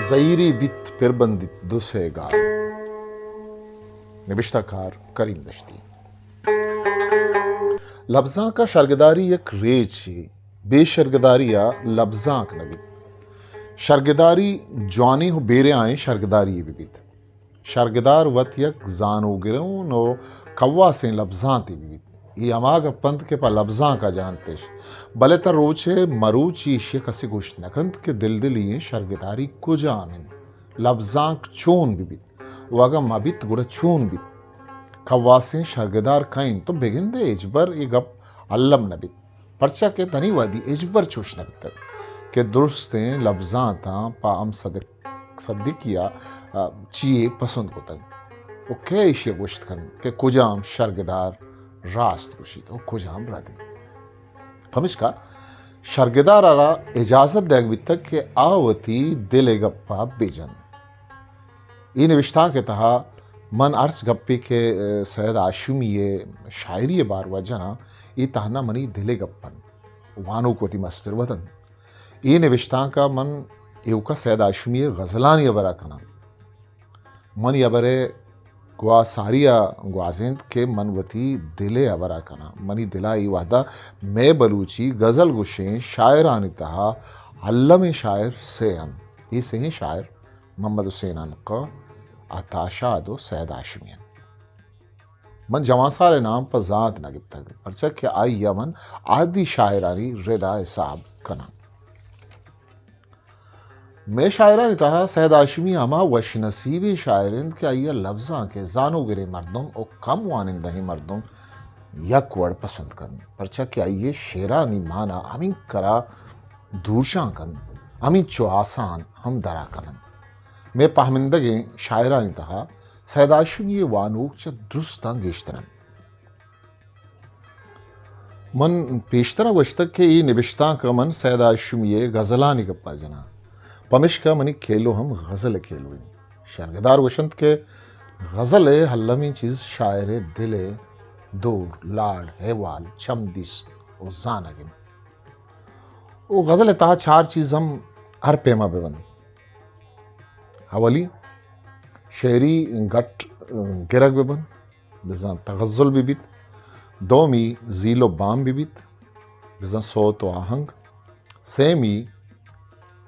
زہیری بیت پر بندیت دو سے گال۔ نبشتہ کار کریم دشتی۔ لبزانک ء شرگداری یک ریچے، بے شرگداری ء لبزانک نہ بیت۔ شرگداری جوانیں و بیرے آئیں شرگداری بہ بیت۔ شرگدار وت یک زانوگرون و کواسیں لبزانتے بہ بیت۔ اے ہما گپ انت کہ پہ لبزانک ء جننت اش۔ بلے تاں روچ ء مروچی ایشی ء کسے گوشت نہ کنت کہ دلدلی ئیں شرگداری کجام انت، لبزانک چون بہ بیت و اگاں مہ بیت گڑا چون بیت۔ کواسیں شرگدار کئے انت؟ تو بگندئے ہچبر اے گپ الم نہ بیت۔ پرچا کہ تنی وہدی ہچبر چوش نہ بیتگ کہ درستیں لبزانتاں پہ ہم صدق، صدیقی ء، آ، چیے پسند کتگ و کئے ایشی ء گوشت کنت کہ کجام شرگدار راست گوشیت و کجام رد انت۔ پمشکا شرگدار ء را اجازت دئیگ بیتگ کہ آ وتی دل ء گپ ء بہ جن۔ اے نبشتانک ء تہا من ہرچ گپے کہ، ء، سید ہاشمی ء شاعری ء باروا جناں، اے تہنا منی دل ء گپ انت۔ وانوک وتی مستر وت انت۔ اے نبشتانک ء من ایوکا سید ہاشمی ء غزلانی ہبرا کناں۔ منی ہبر ء گواساری ء گوازینت کہ من وتی دل ء ہبرا کناں۔ منی دل ء اے وہدا مئے بلوچی غزل گوشیں شاعرانی تہا المیں شاعر سے انت۔ اے سئیں شاعر محمد حسین عنقا، عطا شاد و سید ہاشمی انت۔ من جوانسار ء نام پہ زانت نہ گپتگ، پرچا کہ آئی ء من عہدی شاعرانی ردا حساب کناں۔ مئے شاعرانی تہا سید ہاشمی ہما وش نصیبیں شاعر انت کہ آئی ء لبزانک ء زانوگریں مردم و کم وانندہیں مردم یک وڑ پسند کنت، پرچا کہ آئی ء شعرانی مانا ہمینکرا دورشان کنت، ہمینچو آسان ہم درا کننت۔ مئے پہمندگیں شاعرانی تہا سید ہاشمی ء وانوک چہ درستاں گیشتر انت۔ من پیشترا گوشتگ کہ اے نبشتانک ء من سید ہاشمی ء غزلانی گپا جناں، پمشکا منی کیلو ہم غزل ء کیلو انت۔ شرگدار گوشنت کہ غزل ء المی چیز شاعر ء دل ء دور، لاڑ، احوال، چم دیست و زانگ انت۔ و غزل ء تہا چار چیز ہم ہر پیما بہ بنت۔ اولی، شعری گٹ گرگ بہ بنت، بزاں تغزل بہ بیت۔ دومی، زیل و بام بہ بیت، بزاں صوت و آہنگ۔ سیمی،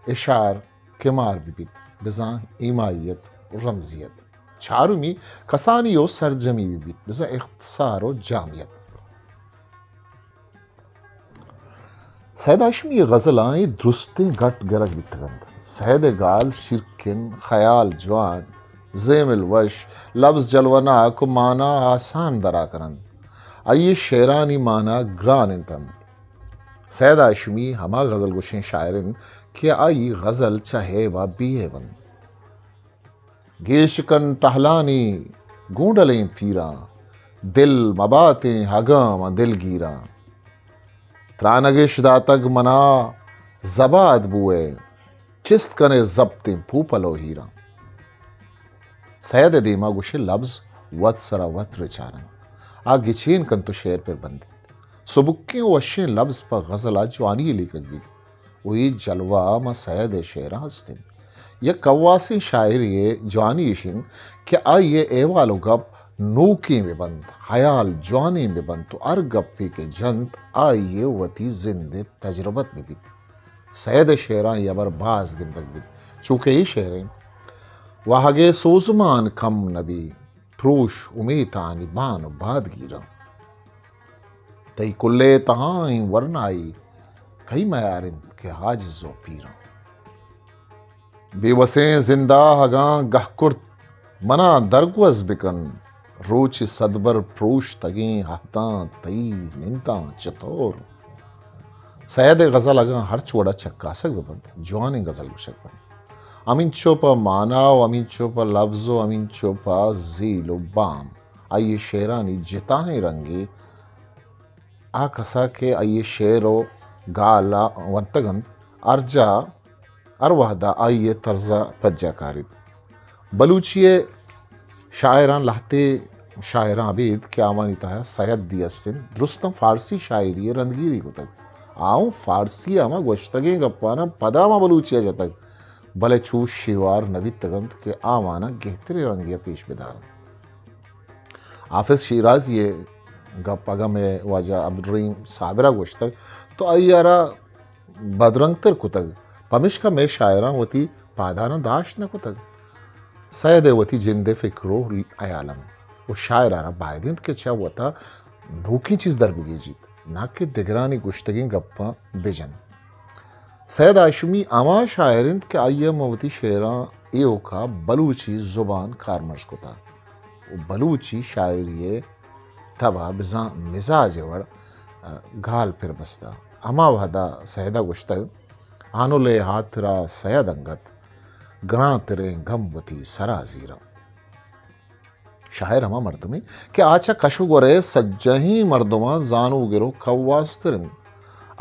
اشار کمار بہ بیت، بزاں ایمائیت و رمزیت۔ چارمی، کسانی و سرجمی بہ بیت، بزاں اختصار و جامعیت۔ سید ہاشمی ء غزلاں اے درستیں گٹ گرگ بیتگ انت۔ سید ء گال شیرکن، خیال جوان، زیمل وش، لبز جلوہ ناک و مانا آسان درا کن انت۔ آئی ء شعرانی مانا گران انت انت۔ سید ہاشمی ہما غزل گوشیں شاعر انت کہ آئی غزل چہ عیب ء بے عیب انت۔ گیش کن ٹہلانی گونڈلیں تیراں، دل مباتیں اگاں من دلگیراں۔ ترانگش داتگ منا زباد بوئے، چست کنے زبتیں پوپل و ہیراں۔ سید ء دیما گوشے لبز وت سرا وت رچارنت۔ آ گچین کنت و شعر پر بندیت۔ سبکیں و وشیں لبز پہ غزل ء جوانی ء لیکگ بیت۔ و اے جلوہ ماں سید ء شعراں است انت۔ یک کواسیں شاعرے ء جوانی اش انت کہ آئی ء احوال و گپ نوکیں بہ بنت، حیال جوانیں بہ بنت و ہر گپے کہ جنت آئی ء وتی زند ء تجربت بہ بیت۔ سید ء شعراں اے ہبر باز گندگ بیت، چوکہ اے شعر انت: واہگ ء سوزمان کم نہ بی، پروش امیتانی بان و بادگیراں۔ تئی کلے تہائیں ورنائی کئی میار انت کہ عاجز و پیراں۔ بے وسیں زندہ اگاں گہ کرت منا درگوز بکن، روچ صدبر پروشتگیں عہداں تئی ننداں چتور؟ سید ء غزل اگاں ہرچ وڑا چکاسگ بہ بنت، جوانیں غزل گوشگ بنت۔ ہمینچو پہ مانا و ہمینچو پہ لبز و ہمینچو پہ زیل و بام۔ آئی ء شعرانی جتاہیں رنگے آ کسا کہ آئی ء شعر و گال ء ونتگ انت، ہر جاہ ہر وہد ء آئی ء طرز ء پجا کاریت۔ بلوچی ء شاعراں لہتے شاعراں ابید کہ آوانی تہا سید دی است انت، درستاں فارسی شاعری ء رندگیری کتگ۔ آ اوں فارسی ء ہما گوشتگیں گپاناں پدا ہما بلوچی ء جتگ۔ بلے چو شیوار نہ بیتگ انت کہ آواناں گہتریں رنگے ء پیش بدار انت۔ حافظ شیرازی ء گپ اگاں مئے واجہ عبدالرحیم صابر ء گوشتگ تو آئی ء را بدرنگ تر کتگ، پمیشکا مئے شاعراں وتی پاداناں داشت نہ کتگ۔ سید ء وتی جند ء فکر و ہیال انت و شاعر ء را باید انت کہ چہ وتا نوکیں چیز در بگیجیت، نہ کہ دگرانی گوشتگیں گپاں بجن۔ سید ہاشمی ہما شاعر انت کہ آئی ء من وتی شعراں ایوکا بلوچی زبان کارمرز کتا و بلوچی شاعری ء تب ء بزاں مزاج ء وڑ، ء، گال پر بستا۔ ہما وہدا سید ء گوشتگ، آنل ء ہاترا سید انگت گرانتریں گم وتی سرا زیراں۔ شاعر ہما مردمے کہ آ چہ کش و گور ء سجہیں مردماں زانوگر و کواستر انت۔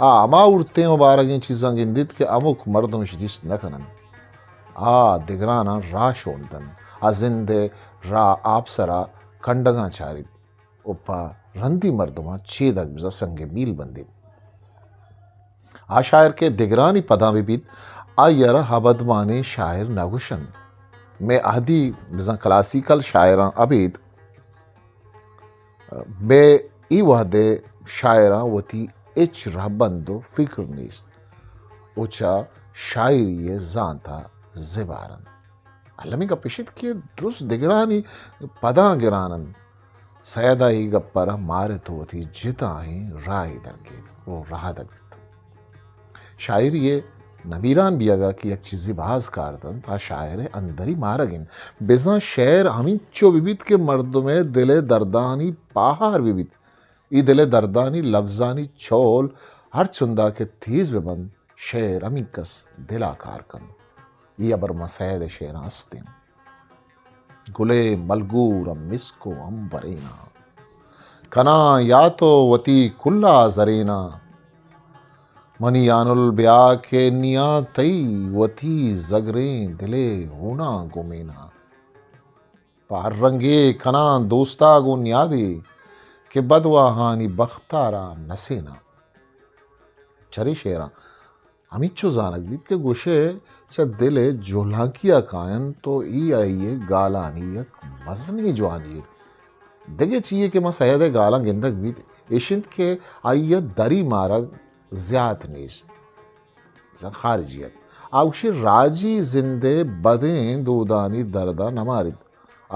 آ ہما ہورتیں و بارگیں چیزاں گندیت کہ ہمک مردم اش دیست نہ کن انت۔ آ دگراناں راہ شون دنت۔ آ زند ء راہ آپسرا کنڈگاں چاریت و پہ رندی مردماں چیدگ بزاں سنگ میل بندیت۔ آ شاعر کہ دگرانی پداں بہ بیت، آئی ء را ابدمانیں شاعر نہ گوشنت۔ مئے اہدی بزاں کلاسیکل شاعراں ابید، مئے اے وہد ء شاعراں وتی ہچ رہبند و فکر نیست و چہ شاعری ء زانت ء زبار انت۔ المی گپ اش انت کہ درست دگرانی پداں گران انت۔ سید ء اے گپ ء را مارت و وتی جتائیں راہے درکیت و رہادگ بیت۔ شاعری ء نمیران بیگ ء کہ یک چیزے باز کار دنت، آ شاعر ء اندری مارگ انت۔ بزاں شعر ہمینچو بہ بیت کہ مردم ء دل ء دردانی پاہار بہ بیت۔ اے دل ء دردانی لبزانی چول ہر چندا کہ تیز بہ بنت، شعر ہمینکس دل ء کار کنت۔ اے ہبر ماں سید ء شعراں است انت۔ گلے ملگور ء مسک و امبریناں، کناں یات و وتی کل ء زریناں۔ منی آنل بیا کہ نیاں تئی وتی زگریں دل ء ہوناں گمیناں۔ پہ ہر رنگے کناں دوستا گوں نیادے کہ بدواہانی بخت ء را نسیناں۔ چرے شعراں ہمینچو زانگ بیت کہ گوشئے چہ دل ء جہلانکی ء کاینت و اے آئی ء گالانی یک مزنیں جوانی یے۔ دگہ چیے کہ ماں سید ء گالاں گندگ بیت، ایش انت کہ آئی ء دری مارگ زیات نیست، بزاں خارجی ات۔ آ گوشی راجی زند ء بدیں دودانی درد ء نہ ماریت،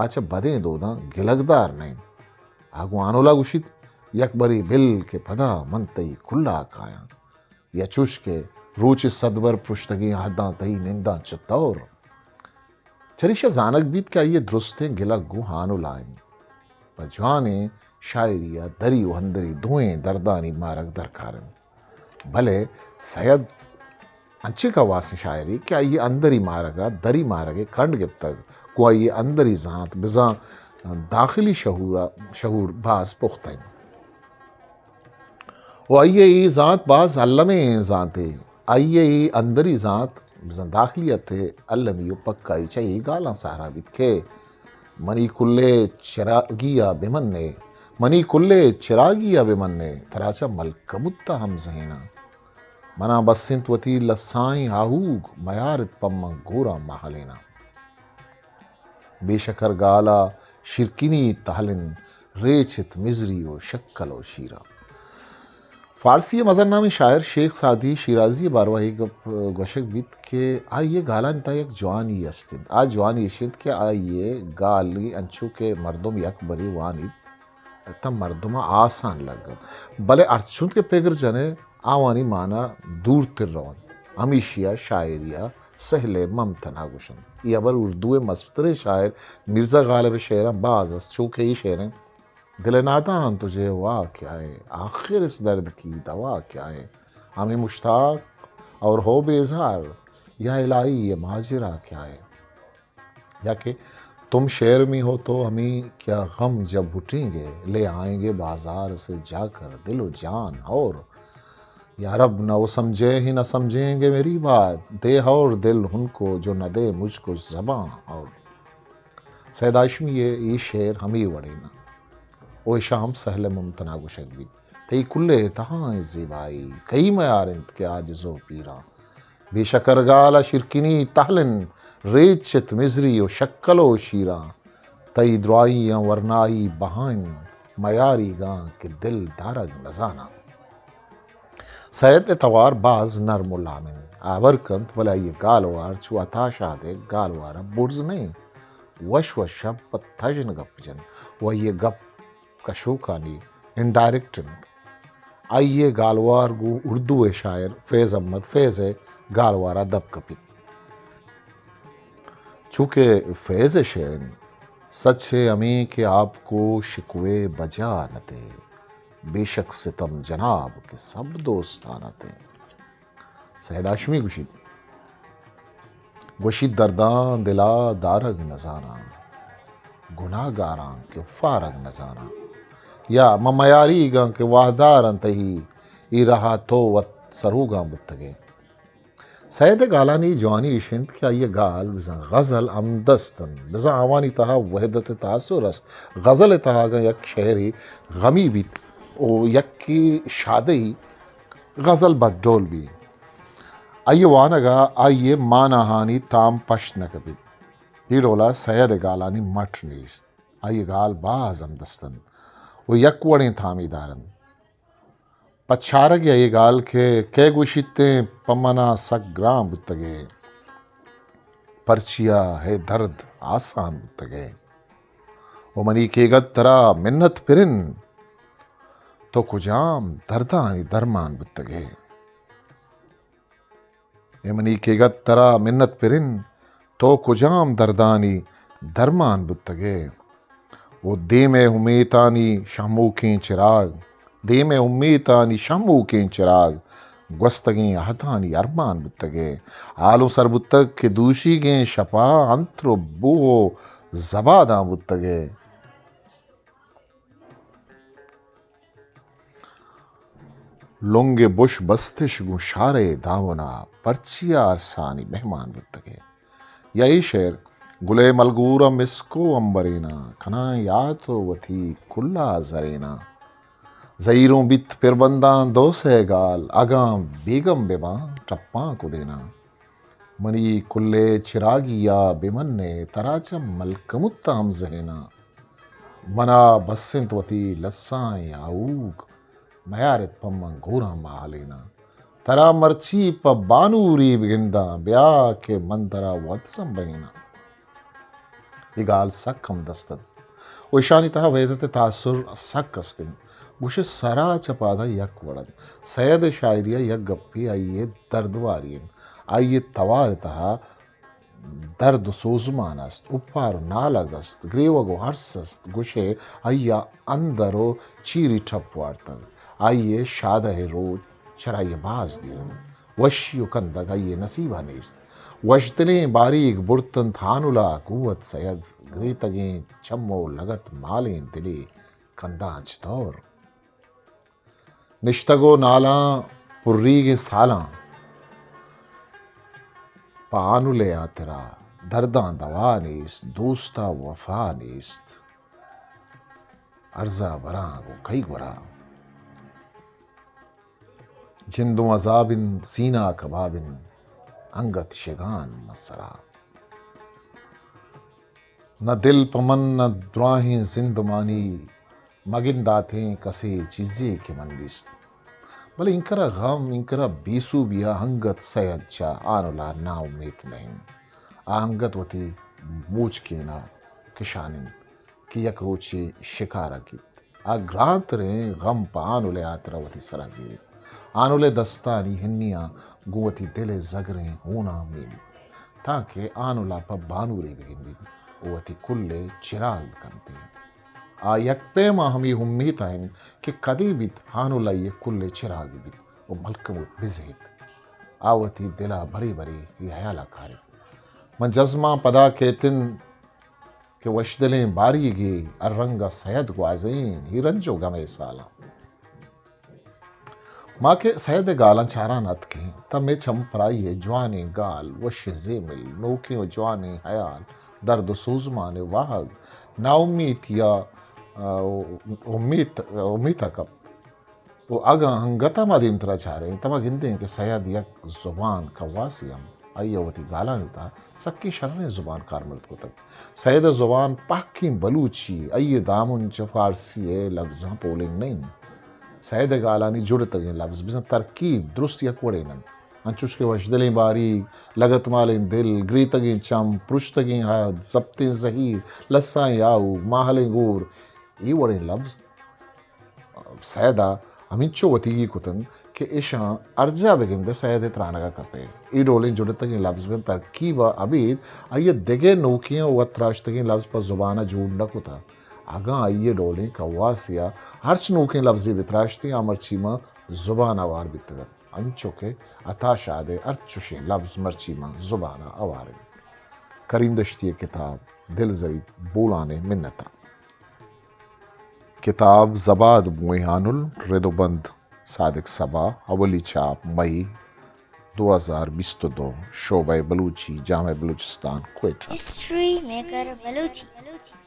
آ چہ بدیں دوداں گلگدار نہ انت۔ آ گوں آنولا گوشیت، یک برے بل کہ پدا من تئی کلا کایاں۔ یا چوش کہ روچے صد بر پرشتگیں عہداں تئی ننداں چہ طور۔ چریشا زانگ بیت کہ آئی ء درستیں گلگ گوں ہانولا انت۔ پہ جوانیں شاعری ء دری و اندری دوئیں دردانی مارگ درکار انت۔ بلے سید انچیں کواسیں شاعرے کہ آئی ء اندری مارگ ء دری مارگ ء کنڈ گپتگ، گوں آئی ء اندری زانت بزاں داخلی شعور ء، شعور باز پختہ انت۔ و آئی ء اے زانت باز المیں زانتے۔ آئی ء اے اندری زانت بزاں داخلیت ء المی و پکائی چہ اے گالاں سہرا بیت کہ منی کلے چراگی ء بہ منے، منی کلے چراگی ء بہ منے، ترا چہ ملکموت ء ہم زہیناں۔ منا بس انت وتی لسائیں آہوگ، میارت پہ من گوراں مہلیناں۔ بے شکر گالا شیرکنی تہلن، ریچت مزری و شکل و شیراں۔ فارسی ء مزن نامیں شاعر شیخ سعدی شیرازی ء باروا اے گپ گوشگ بیت کہ آئی ء گالانی تہا یک جوانی است انت۔ آ جوانی اش انت کہ آئی ء گالی انچو کہ مردم یک برے وانیت، تاں مردماں آسان لگت، بلے ہرچنت کہ پگر جنئے آوانی مانا دورتر رونت۔ ہمیشی ء شاعری ء سہل ء ممتنا گوشنت۔ اے ہبر اردو ء مستریں شاعر مرزا غالب ء شعراں باز است، چو کہ اے شعر انت، دل نادان تجھے ہوا کیا ہے، آخر اس درد کی دوا کیا ہے، ہمیں مشتاق اور ہو بیزار، یا الہی یہ ماجرا کیا ہے۔ یا کہ تم شہر میں ہو تو ہمیں کیا غم جب اٹھیں گے، لے آئیں گے بازار سے جا کر دل و جان۔ اور یا رب نہ وہ سمجھے ہی نہ سمجھیں گے میری بات، دے اور دل ان کو جو نہ دے مجھ کو زباں۔ اور سید ہاشمی ء اے شعر ہمے وڑیں انت۔ و اشاں ہم سہل ء ممتنا گوشگ بیت۔ تئی کلے تہائیں زیبائی، کئی میار انت کہ عاجز و پیراں۔ بے شکرگال ءَ شیرکنی تہل انت، ریچ ات مزری ءُ شکل ءُ شیراں۔ تئی درائیاں ورنائی بہا انت، میاریگاں کہ دل دارگ نزاناں۔ سید ءِ توار باز نرم ءُ لام انت، آبر کنت، بلے آئی ءِ گالوار چو عطا شاد ءِ گالوار ءَ برز نہ انت۔ وش وش ءَ پہ تژن گپ جنت ءُ آئی ءِ گپ کشوکانی انڈائریکٹ انت۔ آئی ءِ گالوار گوں اردو ءِ شاعر فیض احمد فیض ءِ گالوار ءَ دپ کپیت۔ چونکہ فیض ءِ شعر انت، سچ ہے ہمیں کہ آپ کو شکوے بجا نہ تھے، بے شک ستم جناب کہ سب دوستانہ تھے۔ سید ہاشمی گوشیت، گوشیت درداں دلا دارگ نزاناں، گناہگاراں کہ فارگ نزاناں۔ یا من میاریگاں کہ واہداراں تئی، اے راہ ءَ تو وت سروگاں بوتگے۔ سید ءِ گالانی جوانی ایش انت کہ آئی ءِ گال بزاں غزل ہمدست انت، بزاں آوانی تہا وحدت ءِ تاثر است۔ غزل ءِ تہا اگاں یک شعرے غمی بیت ءُ یکے شادہی، غزل بدڈول بیت۔ آئی ءِ وانگ ءَ آئی ءِ ماناہانی تام پشت نہ کپیت۔ اے ڈول ءَ سید ءِ گالانی مٹ نیست۔ آئی ءِ گال باز ہمدست انت ءُ یک وڑیں تامی دار انت۔ پہ چارگ ءَ اے گال کہ کئے گوشیت ایں پہ من ءَ سک گران بوتگے، پرچیا ہے درد آسان بوتگے۔ او منی کیگد ترا منت پرن، تو کجام دردانی درمان بوتگے۔ اے منی کیگد ترا منت پرن، تو کجام دردانی درمان بوتگے۔ او دیم ءِ امیتانی شہموکیں چراگ، دیم ءِ امیتانی شہموکیں چراگ، گوستگیں عہدانی ارمان بوتگے۔ حالوں سر بوتگ کہ دوشیگیں شپا انت رو بوہ ءُ زباداں بوتگے۔ لنگ ءِ بش بستش گوں شارے داونا، پرچیا ارسانی مہمان بوتگے۔ یا اے شعر، گلے ملگور ءَ مسک ءُ امبرینا، کناں یات ءُ وتی کلا زرینا۔ زہیروں بیت پربنداں دو سئے گال، اگاں بیگم بباں ٹپاں کدیناں۔ منی کلے چراگی ءَ بہ من ئے، ترا چہ ملکموت ءَ ہم زہیناں۔ منا بس انت وتی لسائیں آؤگ، میارت پہ من گوراں ماہلیناں۔ ترا مرچی پہ بانوری بگنداں، بیا کہ من ترا وت سمبہیناں۔ اے گال سک ہمدست انت ءُ ایشانی تہا وحدت ءِ تاثر سک است انت۔ گوشے سرا چہ پادا یک وڑ انت۔ سید ءِ شاعری ءَ یک گپے آئی ءِ دردواری انت۔ آئی ءِ توار ءِ تہا درد ءُ سوزمان است، اوپار ءُ نالگ است، گریوگ ءُ ارس است۔ گوشے آئی ءَ اندر ءُ چیری ٹپ وارتگ۔ آئی ءِ شادہ ءِ روچ چرائی ءَ باز دیر انت۔ وشی ءُ کندگ آئی ءِ نصیب ءَ نیست۔ وشدلیں باریگ برت انت ہانل ءَ، گوں وت سید گریتگیں چم ءُ لگت مالیں دلے کنداں چتور۔ نشتگ ءُ نالاں پریگیں سالاں، پہ ہانل ءِ ہاترا درداں دوا نیست، دوست ءَ وفا نیست۔ ارزا براں گوں کئی گورا۔ جندوں عذاب انت، سینہ کباب انت، انگت شگان مسرا۔ نہ دل پہ من، نہ دراہیں زندمانی، مگنداتیں کسے چیزے کہ من دیست۔ بلے اینکرا غم، اینکرا بے سوبی ءَ انگت سید چہ ہانل ءَ ناامیت نہ انت۔ آ انگت وتی موچکین ءَ کشان انت کہ یک روچے شکار ءَ گیپت۔ آ گرانتریں غم پہ ہانل ءِ ہاترا وتی سرا زیریت۔ ہانل ءِ دستانی ہنیاں گوں وتی دل ءِ زگریں ہوناں میلیت، تانکہ ہانل ءَ پہ بانورے بگندیت ءُ وتی کل ءِ چراگ بکنت۔ آ یک پیما ہمے امیت ءَ انت کہ کدی بیت ہانل ءِ کل ءِ چراگ بیت ءُ ملکموت بزہیت۔ آ وتی دل ءَ برے برے اے ہیال ءَ کاریت۔ من جزماں پدا کیت انت کہ وشدلیں باریگے ہر رنگ ءَ سید گوازین، اے رنج ءُ گم ءِ سالاں۔ ما کہ سید ءِ گالاں چاران اتکیں، تہ مئے چم پرائی ءِ جوانیں گال، وشیں زیمل، نوکیں ءُ جوانیں ہیال، درد ءُ سوزمان ءِ واہگ، ناامیتی ءَ، آ، امیت، امیت ءَ کپت۔ و اگاں انگت ءَ ما دیمترا چاریں، تہ ما گندیں کہ سید یک زبان کواسی ہم آئی ءَ وتی گالانی تہا سکیں شریں زبان کارمرد کتگ۔ سید ءِ زبان پہکیں بلوچی، آئی ءِ دامن چہ فارسی ءِ لبزاں پولنگ نہ انت۔ سید ءِ گالانی جڑتگیں لبز بزاں ترکیب درست یک وڑیں انت۔ انچوش کہ وشدلیں باریگ، لگتمالیں دل، گریتگیں چم، پرشتگیں ہد، زپتیں زہیر، لسائیں آہوگ، ماہلیں گور، اے وڑیں لبز سید ءَ ہمینچو وتیگی کتنت کہ اشاں ہر جاہ بہ گندئے سید ءِ ترانگ ءَ کپئے۔ اے ڈولیں جڑتگیں لبز بہ ترکیب ءَ ابید آئی ءَ دگہ نوکیں ءُ وت تراشتگیں لبز پہ زبان ءَ جوڑ نہ کتہ۔ اگاں آئی ءِ ڈولیں کواسے ءَ ہرچ نوکیں لبزے بہ تراشتیں، آ مرچی ماں زبان ءَ ہوار بیتگ ات، انچو کہ عطا شاد ءِ ہرچ چشیں لبز مرچی ماں زبان ءَ ہوار انت۔ کریم دشتی ءِ کتاب دل زریت بولان ءِ منت ءَ۔ کتاب زباد بوئیں ہانل، رد و بند صادق صبا، اولی چاپ مئی دو ہزار بیست و دو، شعبہ بلوچی، جامعہ بلوچستان، کوئٹہ۔ ہسٹری میکر بلوچی۔